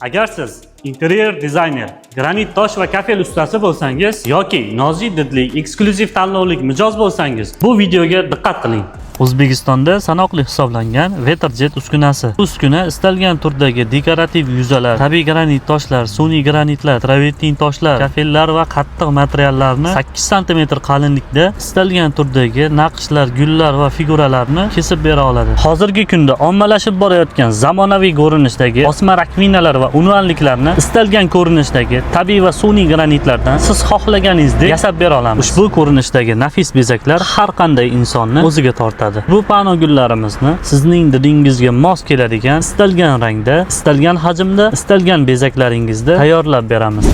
Agar siz interyer dizayner, granit tosh va kafel ustasi bo'lsangiz yoki nozik didli eksklyuziv tanlovlik mijoz bo'lsangiz, bu videoga diqqat qiling. O'zbekistonda sanoqli hisoblangan Veterjet uskunasi. Bu uskuna istalgan turdagi dekorativ yuzalar, tabiiy granit toshlar, sun'iy granitlar, travertin toshlar, kafellar va qattiq materiallarni 8 sm qalinlikda istalgan turdagi naqshlar, gullar va figuralarni kesib bera oladi. Hozirgi kunda ommalashib borayotgan zamonaviy ko'rinishdagi osma rakvinalar va unvanliklarni istalgan ko'rinishdagi tabiiy va sun'iy granitlardan siz xohlaganingizdek yasab bera olamiz. Ushbu ko'rinishdagi nafis bezaklar har qanday insonni o'ziga tortadi. Bu pano gullarimizni sizning didingizga mos keladigan istalgan rangda, istalgan hajmda, istalgan bezaklaringizda tayyorlab beramiz.